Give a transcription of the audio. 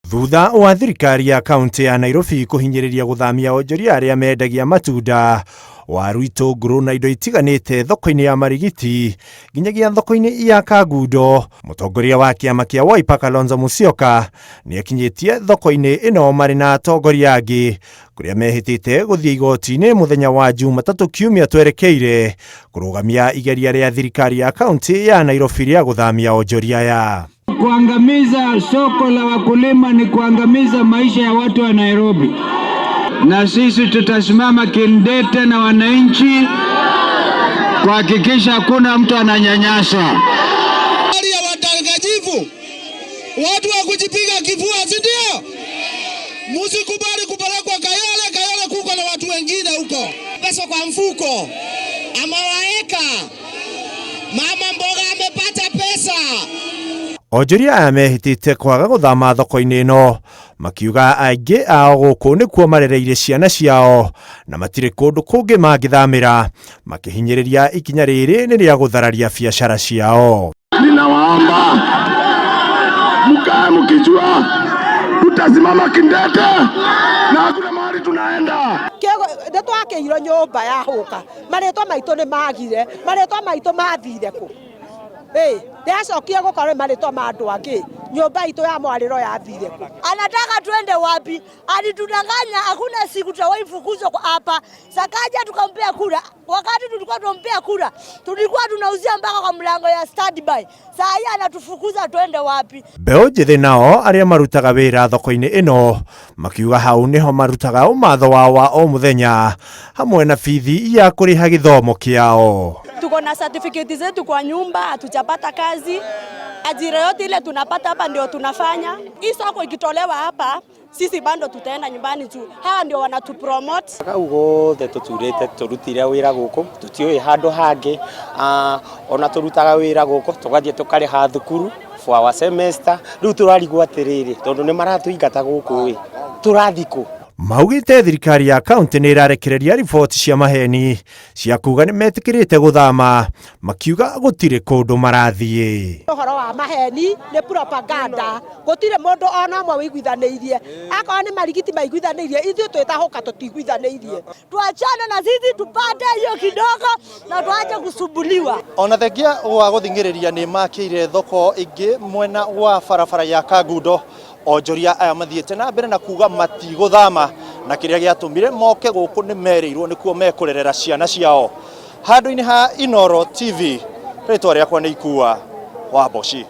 Thutha wa thirikari ya kaunti ya Nairobi kũhinyĩrĩria gũthamia onjoria arĩa mendagia matunda, waru, itũngũrũ na indo itiganĩte thoko-inĩ ya Marigiti nginyagia thoko-inĩ ya Kangundo, mũtongoria wa kĩama kĩa Wiper Kalonzo Musyoka nĩakinyĩtie thoko-inĩ ĩno marĩ na atongoria angĩ kũrĩa mehĩtĩte gũthiĩ igoti-inĩ mũthenya wa Jumatatũ kiumia twerekeire kũrũgamia igeria rĩa thirikari ya kaunti ya Nairobi rĩa gũthamia onjoria aya. Kuangamiza soko la wakulima ni kuangamiza maisha ya watu wa Nairobi, na sisi tutasimama kindete na wananchi kuhakikisha hakuna mtu ananyanyasa. Hali ya wadanganyifu, watu wa kujipiga kifua, si ndio? Msikubali kupelekwa Kayole. Kayole kuko na watu wengine huko, pesa kwa mfuko amewaeka mama mboga amepata pesa. Onjoria aya mehĩtĩte kwaga gũthama thoko-inĩ ĩno makiuga aingĩ ao gũkũ nĩkuo marereire ciana ciao na matirĩ kũndũ kũngĩ mangĩthamĩra, makĩhinyĩrĩria ikinya rĩrĩ nĩ rĩa gũthararia biacara ciao. Ninawaomba mkae mkijua tutasimama kindete na hakuna mahali tunaenda. Nĩ twakĩirwo nyũmba ya hũka, marĩtwa maitũ nĩ magire, marĩtwa maitũ mathire kũ? Ndĩracokire gũkorwo marĩtwa ma andũ angĩ, nyũmba itũ ya mwarĩro yathire kũ? Anataka tuende wapi? Alitudanganya, hakuna siku tutawahi fukuzwa hapa. Sakaja tukampea kura, wakati tulikuwa tunampea kura tulikuwa tunauzia mpaka kwa mlango ya standby. Saa hii anatufukuza tuende wapi? Mbeũ njĩthĩ nao arĩa marutaga wĩra thoko-inĩ ĩno makiuga hau nĩho marutaga ũmatho wao wa o mũthenya hamwe na bithi ya kũrĩha gĩthomo kĩao. Tuko na certificate zetu kwa nyumba, hatujapata kazi. Ajira yote ile tunapata hapa ndio tunafanya. Hii soko ikitolewa hapa, sisi bado tutaenda nyumbani tu. Hawa ndio wanatupromote. Kau gothe tũturĩte tũrutire wĩra gũkũ tũtiũĩ handũ hangĩ, ona tũrutaga wĩra gũkũ tũgathiĩ tũkarĩha thukuru for our semester. Rĩu tũrarigwo atĩrĩrĩ, tondũ nĩ maratũingata gũkũ ĩ, tũrathiĩ kũ? Maugĩte thirikari ya kaunti nĩ ĩrarekereria riboti cia maheni cia kuga nĩ metĩkĩrĩte gũthama, makiuga gũtirĩ kũndũ marathiĩ. Ũhoro wa maheni nĩ propaganda, gũtirĩ mũndũ ona ũmwe wĩiguithanĩirie. Akorwo nĩ Marigiti maiguithanĩirie, ithuĩ twĩtahũka tũtiguithanĩirie. Tuachane na sisi tupate hiyo kidogo na tuache kusumbuliwa. Ona thengia wa gũthing'ĩrĩria nĩ makĩire thoko ĩngĩ mwena wa barabara ya Kangundo, onjoria aya mathiĩte na mbere na kuga matigũthama, na kĩrĩa gĩatũmire moke gũkũ nĩ merĩirwo nĩkuo mekũrerera ciana ciao. Handũ-inĩ ha Inooro TV, rĩtwa rĩakwa nĩ Ikua wa Mboci.